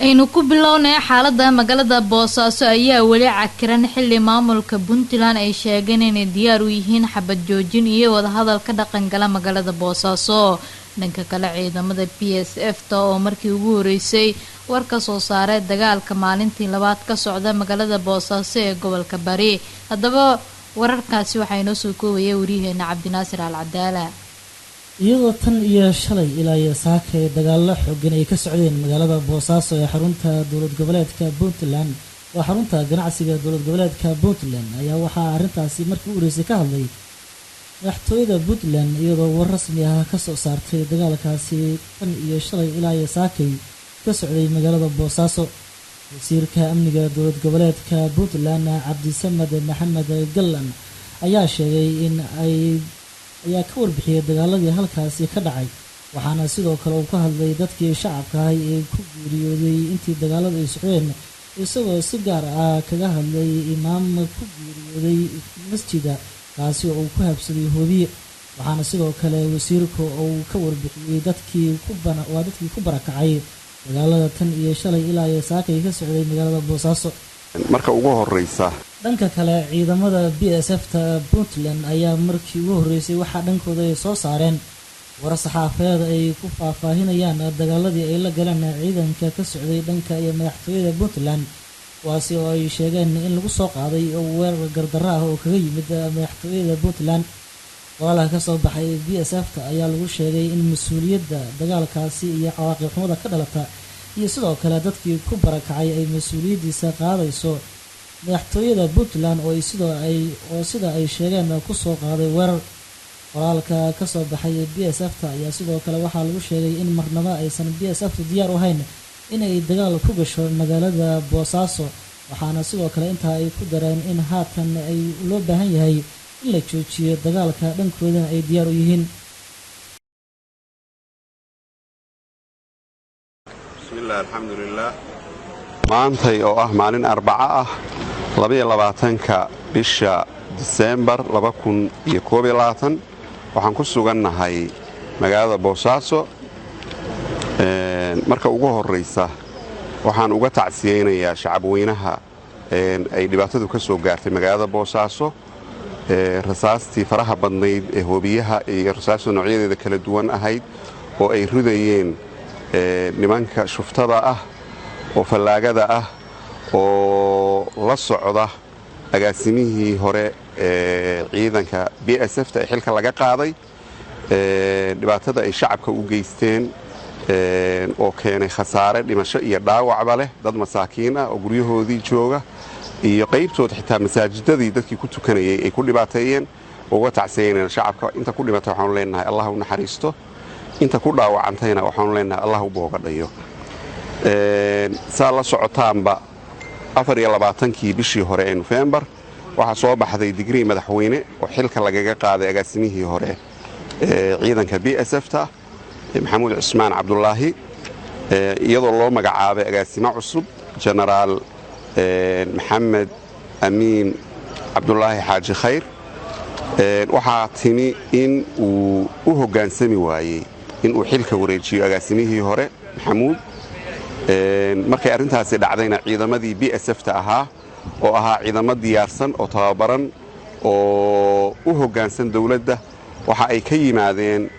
Aynu ku bilownay xaalada magaalada Boosaaso ayaa weli cakiran, xili maamulka Puntland ay sheegeen inay diyaar u yihiin xabad joojin iyo wadahadal ka dhaqangala magaalada Boosaaso. Dhanka kale, ciidamada PSF ta oo markii ugu horeysay war ka soo saaray dagaalka maalintii labaad ka socda magaalada Boosaaso ee gobolka Bari. Haddaba wararkaasi waxaa inoo soo koobaya waryaheena Cabdinaasir Al Cadaala. Iyadoo tan iyo shalay ilaa iyo saaka ee dagaallo xoogan ay ka socdeen magaalada Boosaaso ee xarunta dowlad goboleedka Puntland, waa xarunta ganacsiga dowlad goboleedka Puntland, ayaa waxaa arrintaasi markii u horeysay ka hadlay madaxtooyada Puntland, iyadoo war rasmi ah ka soo saartay dagaalkaasi tan iyo shalay ilaa iyo saakay ka socday magaalada Boosaaso. Wasiirka amniga dowlad goboleedka Puntland, Cabdisamad Maxamed Gallan, ayaa sheegay in ay ayaa ka warbixiyay dagaaladii halkaasi ka dhacay, waxaana sidoo kale uu ka hadlay dadkii shacabka ahay ee ku geeriyooday intii dagaaladu ay socdeen, isagoo si gaar ah kaga hadlay imaam ku geeriyooday masjida kaasi oo uu ku habsaday hoobiye. Waxaana sidoo kale wasiirka uu ka warbixiyey dadkii waa dadkii ku barakacay dagaalada tan iyo shalay ilaa iyo saakay ka socday magaalada Boosaaso. Marka ugu horeysa, Dhanka kale, ciidamada PSF ta Puntland ayaa markii ugu horreysay waxaa dhankooda ay soo saareen war saxaafadeed ay ku faahfaahinayaan dagaaladii ay la galeen ciidanka ka socday dhanka iyo madaxtooyada Puntland, kuwaasi oo ay sheegeen in lagu soo qaaday weerar gardarro ah oo kaga yimid madaxtooyada Puntland. Qoraalaha ka soo baxay PSF ta ayaa lagu sheegay in mas-uuliyadda dagaalkaasi iyo cawaaqib xumada ka dhalata iyo sidoo kale dadkii ku barakacay ay mas-uuliyaddiisa qaadayso madaxtooyada Puntland oo sidoo ay oo sida ay sheegeen kusoo qaaday weerar. Qoraalka kasoo baxay PSF ta ayaa sidoo kale waxaa lagu sheegay in marnabo aysan PSF tu diyaar u ahayn inay dagaal ku gasho magaalada Boosaaso, waxaana sidoo kale intaa ay ku dareen in haatan ay loo baahan yahay in la joojiyo dagaalka, dhankoodana ay diyaar u yihiin. Bismillaah, alxamdulilaah. Maantay oo ah maalin Arbaco ah, 22-ka bisha Diseembar 2021, waxaan ku sugannahay magaalada Boosaaso. Marka ugu horraysa, waxaan uga tacsiyeynayaa shacabweynaha ay dhibaatadu ka soo gaartay magaalada Boosaaso rasaastii faraha badnayd ee hoobiyaha iyo rasaasta noocyadeeda kala duwan ahayd oo ay ridayeen nimanka shuftada ah oo fallaagada ah oo la socda agaasimihii hore ee ciidanka PSF ta ee xilka laga qaaday. Dhibaatada ay shacabka u geysteen oo keenay khasaare dhimasho iyo dhaawacba leh, dad masaakiin ah oo guryahoodii jooga iyo qaybtood xitaa masaajidadii dadkii ku tukanayay ay ku dhibaateeyeen, uga tacsiyeynayna shacabka. Inta ku dhimatay waxaanu leenahay Allah u naxariisto, inta ku dhaawacantayna waxaanu leenahay Allah u boogadhayo. Saa la socotaanba, 24-kii bishii hore ee Nofembar waxaa soo baxday digrii madaxweyne oo xilka lagaga qaaday agaasimihii hore ee ciidanka PSF ta, Maxamuud Cusmaan Cabdulaahi, iyadoo loo magacaabay agaasimo cusub, Jenaraal Maxamed Amiin Cabdulaahi Xaaji Khayr. Waxaa timi in uu u hoggaansami waayey inuu xilka wareejiyo agaasimihii hore Maxamuud. Markay arrintaasi dhacdayna, ciidamadii PSF ta ahaa oo ahaa ciidamo diyaarsan oo tababaran oo u hoggaansan dowladda, waxa ay ka yimaadeen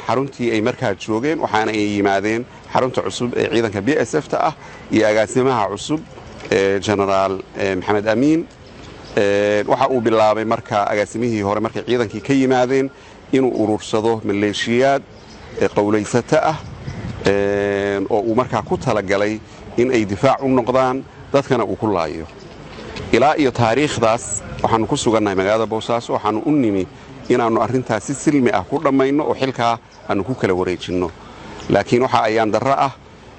xaruntii ay markaa joogeen, waxaana ay yimaadeen xarunta cusub ee ciidanka PSF ta ah iyo agaasimaha cusub ee Jenaraal Maxamed Amiin. Waxa uu bilaabay marka agaasimihii hore, markay ciidankii ka yimaadeen, inuu urursado maleeshiyaad qowlaysato ah oo uu markaa ku talagalay in ay difaac u noqdaan, dadkana uu ku laayo. Ilaa iyo taariikhdaas waxaannu ku sugannahay magaalada Boosaaso. Waxaannu u nimi inaannu arrintaas si silmi ah ku dhammayno oo xilkaa aannu ku kala wareejinno, laakiin waxa ayaan darro ah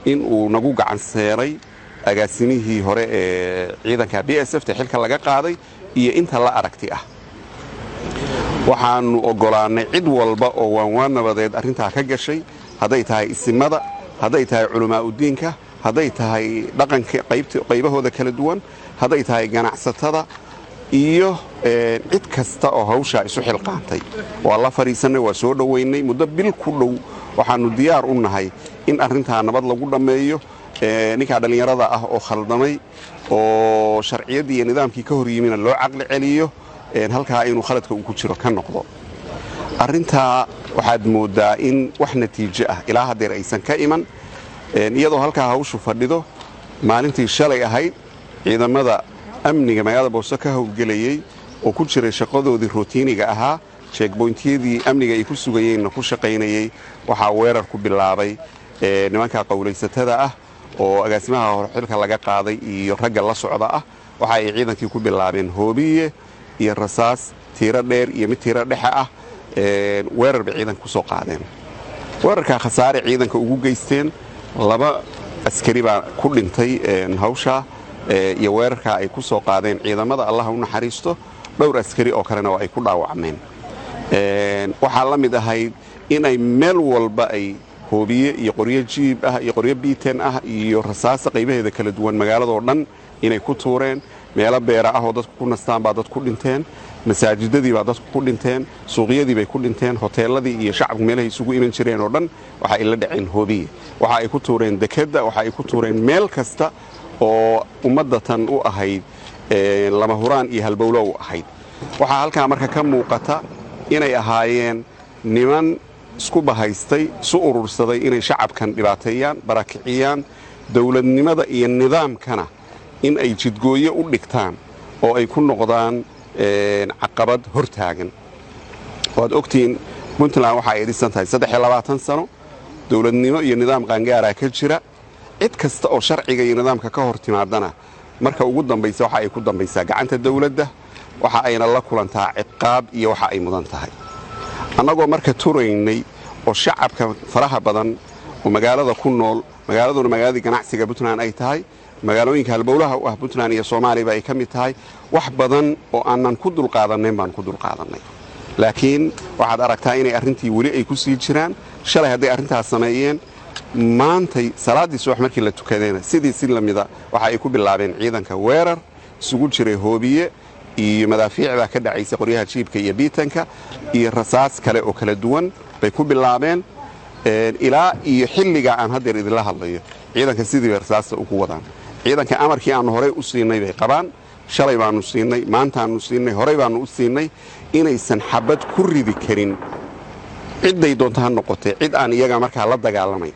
in uu nagu gacan seeray agaasimihii hore ee ciidanka PSF ta xilka laga qaaday iyo inta la aragti ah. Waxaannu oggolaannay cid walba oo waanwaan nabadeed arrintaa ka gashay, hadday tahay isimada, hadday tahay culamaa'udiinka, hadday tahay dhaqanka qaybahooda kala duwan, hadday tahay ganacsatada iyo cid kasta oo hawshaa isu xilqaantay. Waa la fadhiisannay, waa soo dhowaynay. Muddo bil ku dhow waxaannu diyaar u nahay In arrintaa nabad lagu dhammeeyo, ninkaa dhallinyarada ah oo khaldamay oo sharciyaddii iyo nidaamkii ka hor yimina loo caqli celiyo, halkaa inuu khaladka uu ku jiro ka noqdo. Arrintaa waxaad mooddaa in wax natiijo ah ilaa haddeer aysan ka iman. Iyadoo halkaa hawshu fadhido, maalintii shalay ahayd ciidamada amniga magaalada Boosaaso ka howlgelayey oo ku jiray shaqadoodii routine-ga ahaa, checkpoint-yadii amniga ay ku sugayeenna ku shaqaynayey, waxaa weerar ku bilaabay nimanka qowlaysatada ah oo agaasimaha hore xilka laga qaaday iyo ragga la socda ah. Waxa ay ciidankii ku bilaabeen hoobiye iyo rasaas tiiro dheer iyo mid tiiro dhexe ah. Weerar bay ciidanka ku soo qaadeen. Weerarkaa khasaare ciidanka ugu geysteen, laba askari baa ku dhintay hawshaa iyo weerarkaa ay ku soo qaadeen ciidamada, Allaha u naxariisto. Dhowr askari oo kalena waa ay ku dhaawacmeen. Waxaa la mid ahayd inay meel walba ay hoobiye iyo qoryo jiib ah iyo qoryo biiten ah iyo rasaasa qaybaheeda kala duwan magaaladoo dhan inay ku tuureen. Meelo beera ah oo dadku ku nastaan baa dad ku dhinteen, masaajidadii baa dadku ku dhinteen, suuqyadii bay ku dhinteen, hoteeladii iyo shacabku meelahay isugu iman jireen oo dhan waxa ay la dhaceen hoobiye. Waxa ay ku tuureen dekedda, waxa ay ku tuureen meel kasta oo ummadda tan u ahayd lama huraan iyo halbowlo u ahayd. Waxaa halkaa marka ka muuqata inay ahaayeen niman isku bahaystay, isu urursaday inay shacabkan dhibaateeyaan, barakiciyaan, dowladnimada iyo nidaamkana in ay jidgooye u dhigtaan oo ay ku noqdaan caqabad hortaagan. Waad ogtihiin, Puntland waxa ay dhisan tahay 23 sano. Dowladnimo iyo nidaam qaangaaraa ka jira. Cid kasta oo sharciga iyo nidaamka ka hor timaadana, marka ugu dambaysa waxa ay ku dambaysaa gacanta dowladda, waxa ayna la kulantaa ciqaab iyo waxa ay mudan tahay. Annagoo marka turaynay oo shacabka faraha badan oo magaalada ku nool, magaaladuna magaaladii ganacsiga Puntland ay tahay, magaalooyinka halbowlaha u ah Puntland iyo Soomaaliyaba ay ka mid tahay, wax badan oo aanan ku dulqaadanayn baan ku dulqaadanay. Laakiin waxaad aragtaa inay arrintii weli ay ku sii jiraan. Shalay hadday arrintaas sameeyeen, maantay salaaddii subax markii la tukadayna sidii si lamida waxa ay ku bilaabeen ciidanka weerar isugu jiray hoobiye iyo madaafiicbaa ka dhacaysa qoryaha jiibka iyo biitanka iyo rasaas kale oo kala duwan bay ku bilaabeen. Ilaa iyo xilligaa aan haddeer idinla hadlayo, ciidanka sidii bay rasaasta ugu wadaan. Ciidanka amarkii aannu horey u siinay bay qabaan. Shalay baanu siinay, maantaannu siinay, horey baannu u siinay inaysan xabad ku ridi karin, cidday doonto ha noqotee, cid aan iyaga markaa la dagaalamayn.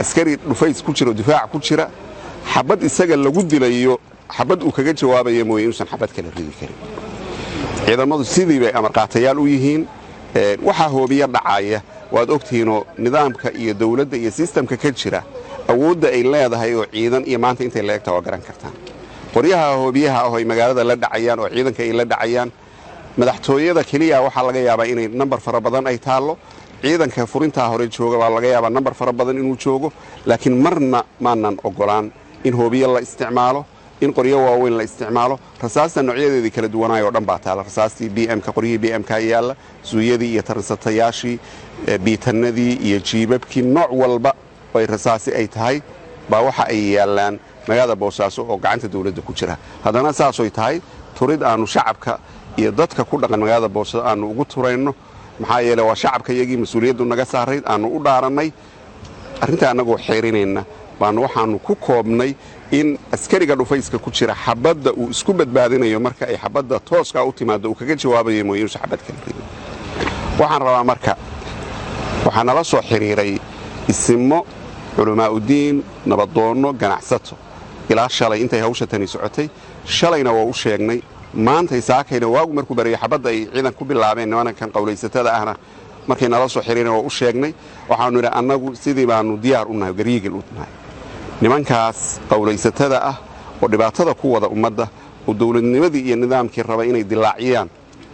Askari dhufays ku jira oo difaac ku jira, xabad isaga lagu dilayo xabad uu kaga jawaabaya mooye, inuusan xabad kala ridi karin. Ciidamadu sidii bay amarqaatayaal u yihiin. Waxaa hoobiya dhacaya waad ogtihiinoo nidaamka iyo dowladda iyo system-ka ka jira awoodda ay leedahay oo ciidan iyo maanta intay la egta waa garan kartaan. Qoryaha hoobiyaha ah oo ay magaalada la dhacayaan oo ciidanka ay la dhacayaan, madaxtooyada keliya waxaa laga yaabaa inay nambar fara badan ay taallo. Ciidanka furintaa hore jooga baa laga yaabaa nambar fara badan inuu joogo. Laakiin marna maanan ogolaan in hoobiye la isticmaalo, in qoryo waaweyn la isticmaalo. Rasaasta noocyadeedii kala duwanaayoo dhan baa taala: rasaastii BM-ka, qoryihii BM-ka yaalla, zuuyadii iyo taransatayaashii, biitanadii iyo jiibabkii, nooc walba oo ay rasaasi ay tahay baa waxa ay yaallaan magaalada Boosaaso oo gacanta dowladda ku jira. Haddana saasoy tahay, turid aanu shacabka iyo dadka ku dhaqan magaalada Boosaaso aanu ugu turayno, maxaa yeele waa shacabka iyagii mas-uuliyaddu naga saarayd, aanu u dhaarannay, arrintaa annagoo xeerinayna baanu waxaanu ku koobnay in askariga dhufayska ku jira xabadda uu isku badbaadinayo marka ay xabadda tooskaa u timaado uu kaga jawaabayo mooye, inuusan xabad kala ridin. Waxaan rabaa marka, waxaa nala soo xiriiray isimo, culamaa'udiin, nabadoonno, ganacsato ilaa shalay intay hawsha tani socotay. Shalayna waa u sheegnay, maantay saakayna waagu markuu barayay xabadda ay ciidan ku bilaabeen nimankan qowlaysatada ahna, markay nala soo xiriireen waa u sheegnay. Waxaanu idhi, annagu sidii baanu diyaar u nahay, garyiigil u nahay. Nimankaas qowlaysatada ah oo dhibaatada ku wada ummadda oo dowladnimadii iyo nidaamkii raba inay dilaaciyaan,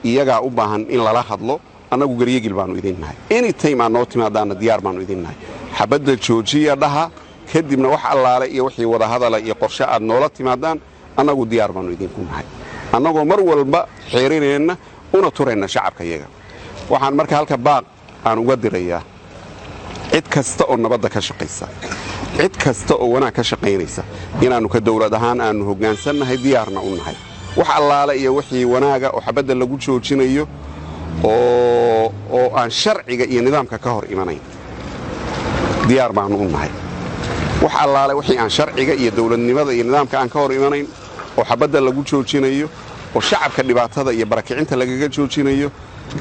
iyagaa u baahan in lala hadlo. Annagu garyegil baanu idin nahay. Anytime aad noo timaadaanna diyaar baanu idin nahay. Xabadda joojiya dhaha, kadibna wax allaale iyo wixii wadahadala iyo qorshe aad noola timaadaan, annagu diyaar baanu idinku nahay, annagoo mar walba xeerineenna una turayna shacabka iyaga. Waxaan marka halka baaq aan uga dirayaa cid kasta oo nabadda ka shaqaysa, cid kasta oo wanaag ka shaqaynaysa, inaannu ka dowlad ahaan aannu hoggaansannahay, diyaarna u nahay wax allaale iyo wixii wanaaga oo xabadda lagu joojinayo oo aan sharciga iyo nidaamka ka hor imanayn. Diyaar baannu u nahay wax allaale wixii aan sharciga iyo dowladnimada iyo nidaamka aan ka hor imanayn oo xabadda lagu joojinayo oo shacabka dhibaatada iyo barakicinta lagaga joojinayo.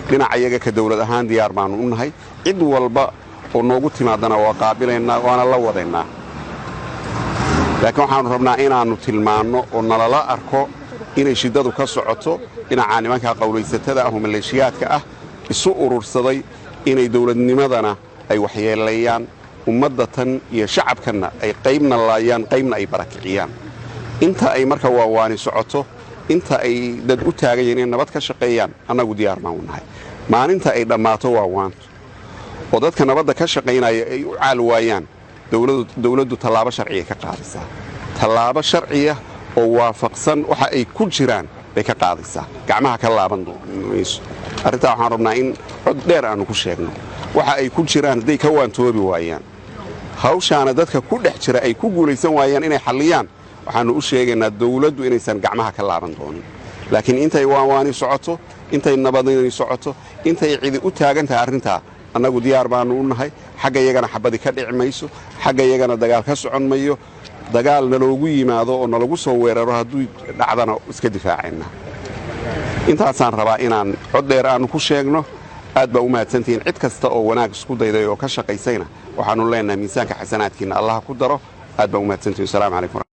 Dhinaca iyaga ka dowlad ahaan diyaar baannu u nahay. Cid walba oo noogu timaadana waa qaabilaynaa, waana la wadaynaa, laakiin waxaannu rabnaa inaannu tilmaanno oo nalala arko inay shiddadu ka socoto dhinacaa nimankaa qawlaysatada ah oo maleeshiyaadka ah isu urursaday inay dowladnimadana ay waxyeeleeyaan, ummadda tan iyo shacabkanna ay qaybna laayaan, qaybna ay barakiciyaan. Inta ay marka waawaani socoto, inta ay dad u taagan yihiin inay nabad ka shaqeeyaan, annagu diyaar baan u nahay. Maalinta ay dhammaato waawaantu oo dadka nabadda ka shaqaynaya ay u caal waayaan, dowladdu tallaabo sharciya ka qaadaysaa. Tallaabo sharciya oo waafaqsan waxa ay ku jiraan bay ka qaadaysaa, gacmaha ka laaban mayso. Arrintaa waxaan rabnaa in cod dheer aannu ku sheegno. Waxa ay ku jiraan hadday ka waantoobi waayaan, hawshaana dadka ku dhex jira ay ku guulaysan waayaan inay xalliyaan, waxaannu u sheegaynaa dowladdu inaysan gacmaha ka laaban doonin. Laakiin intay waanwaani socoto, intay nabadini socoto, intay cidi u taagan tahay arrintaa, annagu diyaar baannu u nahay. Xagga yagana xabadi ka dhici mayso, xagga yagana dagaal ka socon mayo. Dagaal naloogu yimaado oo nalagu soo weeraro hadduu dhacdana, iska difaacayna. Intaasaan rabaa inaan cod dheer aannu ku sheegno. Aad baa u mahadsantihiin. Cid kasta oo wanaag isku dayday oo ka shaqaysayna waxaannu leenahay miisaanka xasanaadkiinna Allaha ku daro. Aad baa u mahadsantihin. Asalamu calaykum.